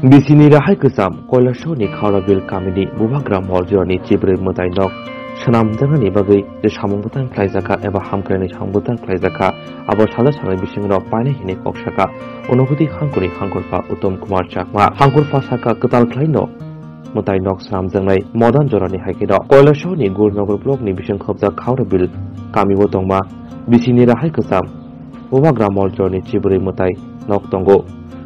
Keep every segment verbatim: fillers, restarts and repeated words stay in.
Bisini Rahai Kwcham Koilasahni Khaurabil kamini Bubagra Mol jorani chibrwi mwtai nok swnamjaknani bagwi je samung bwtang khlaijakha eba hamkraini samung bwtang khlaijakha, abo salo salni bisingo painai hinwi kok sakha Unakoti Hangkoni Hangkorpha Uttom Kumar Chakma. Hangkorpha sakha kwtal khlaino mwtai nok swnamjaknai Modan jorani hai kheno Koilasahni Gurnagar blockni bising khobjak Khaurabil kamio tongma Bisini Rahai Kwcham Bubagra Mol jorani chibrwi mwtai nok tongo.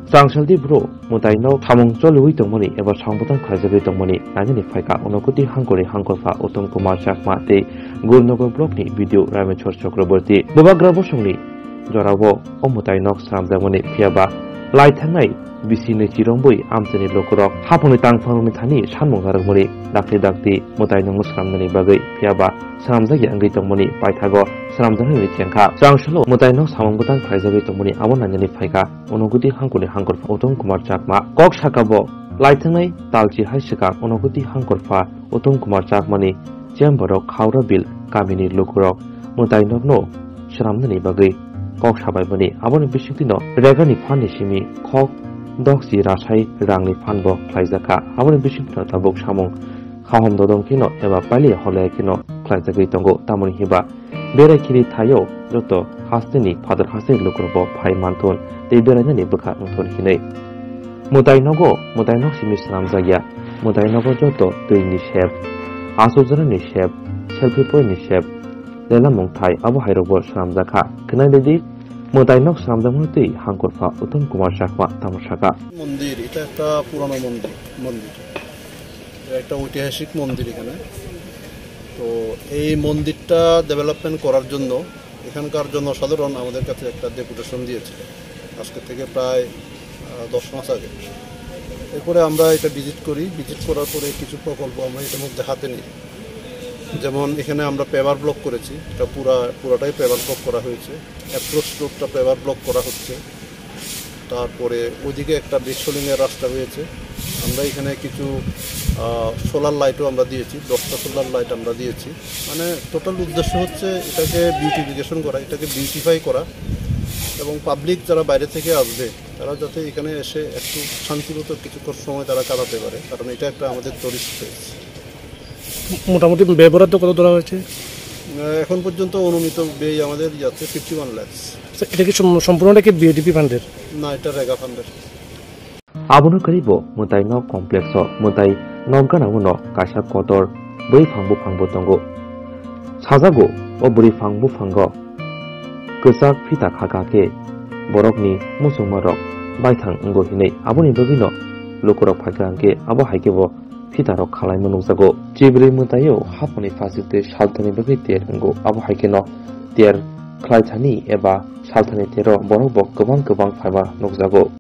Chwngsaldi bro mwtai nok samung choliwi tongmani eba samung bwtang khlaijagwi tongmani nainani phaikha Unakoti Hangkoni Hangkorpha Uttom Kumar Chakma tei Gurnagar blockni B D O Rameshwar Chakraborty. Bubagra bosongni jorao o mwtai nok swnamjakmani, phiyaba lai thangnai bisini chirongwi amchaini lukurok haphangni tangphangni thani sanmung narwkmani dakti dakti mwtai nokno swnamnani bagwi, phiyaba swnamjakya wngwi tongmani paithago swnamjaknani chengkha. Chwngsalo mwtai nok samung bwtang khlaijagwi tongmani abo nainani phaikha Unakoti Hangkoni Hangkorpha Uttom Kumar Chakma. Kok sakha bo, lai thangnai talchi hai swkang Unakoti Hangkorpha Uttom Kumar Chakmani chamber-o Khaurabil kamini lukurok mwtai nokno swnamnani bagwi kok sabaimani. Aboni bisingtwino regani phanni simi khok dokchi rasai rangni phanbo khlaijakha. Aboni bisingtwino tabuk samung kaham dodom kheno eba pailiya holya kheno khlaijagwi tongo. Tamoni hinba berai khiri thaio joto hasteni phadar hasteni lukurokbo phai manthun tei berainani bwkha wngthun hinwi. Mwtai nogo, mwtai nok simi swnamjakya. Mwtai nogo joto twini sep, aswk jorani sep, selfie point ni sep, lelamung thai abo hairokbo swnamjakha. Khwnai naidi, mwtai nok swnamjakmani twi Hangkorpha Uttom Kumar Chakma tamo sakha. মন্দির, এটা একটা পুরানো মন্দির, মন্দির। এটা একটা ঐতিহাসিক মন্দির এখানে। তো এই মন্দিরটা ডেভেলপমেন্ট করার জন্য এখানকার জনসাধারণ আমাদের কাছে একটা ডেপুটেশন দিয়েছিল আজকে থেকে প্রায়, আহ, দশ মাস আগে। এরপরে আমরা এটা ভিজিট করি, ভিজিট করার পরে কিছু প্রকল্প আমরা ইতিমধ্যে হাতে নিই। যেমন এখানে আমরা পেভার ব্লক করেছি, এটা পুরা, পুরাটাই পেভার ব্লক করা হয়েছে, অ্যাপ্রোচ রোডটা পেভার ব্লক করা হচ্ছে। তারপরে ওইদিকে একটা বিশ্বলিঙ্গের রাস্তা হয়েছে। আমরা এখানে কিছু, আহ, সোলার লাইটও আমরা দিয়েছি, দশটা সোলার লাইট আমরা দিয়েছি। মানে, টোটাল উদ্দেশ্য হচ্ছে এটাকে বিউটিফিকেশন করা, এটাকে বিউটিফাই করা, এবং পাবলিক যারা বাইরে থেকে আসবে, তারা যাতে এখানে এসে একটু শান্তিমতো কিছুক্ষণ সময় তারা কাটাতে পারে, কারণ এটা একটা আমাদের টুরিস্ট প্লেস। মোটামুটি ব্যয় বরাদ্দ কত ধরা হয়েছে? আহ, এখন পর্যন্ত অনুমিত ব্যয় আমাদের যাচ্ছে ফিফটি ওয়ান ল্যাক্স। আচ্ছা, এটা কি সম-, সম্পূর্ণটা কি বিএডিপি ফান্ডের? না, এটা রেগা ফান্ডের। Abono kwrwi bo mwtai nok complex o mwtai nok gana uno kaisa kotor bwrwi phang buphang bo tongo. Sajago o bwrwi phang buphango kwchak phita khaka khe borokni muchungmarok baithang wngo hinwi. Aboni bagwino lukurok phaikha hwnkhe abo hai khe bo phitarok khalaima nukjago. Chibrwi mwtaio haphangni phasik tei salthani bagwi ter wngo. Abo hai kheno ter khlaithani eba salthani tero borok bo kwbang kwbang phaima nukjago.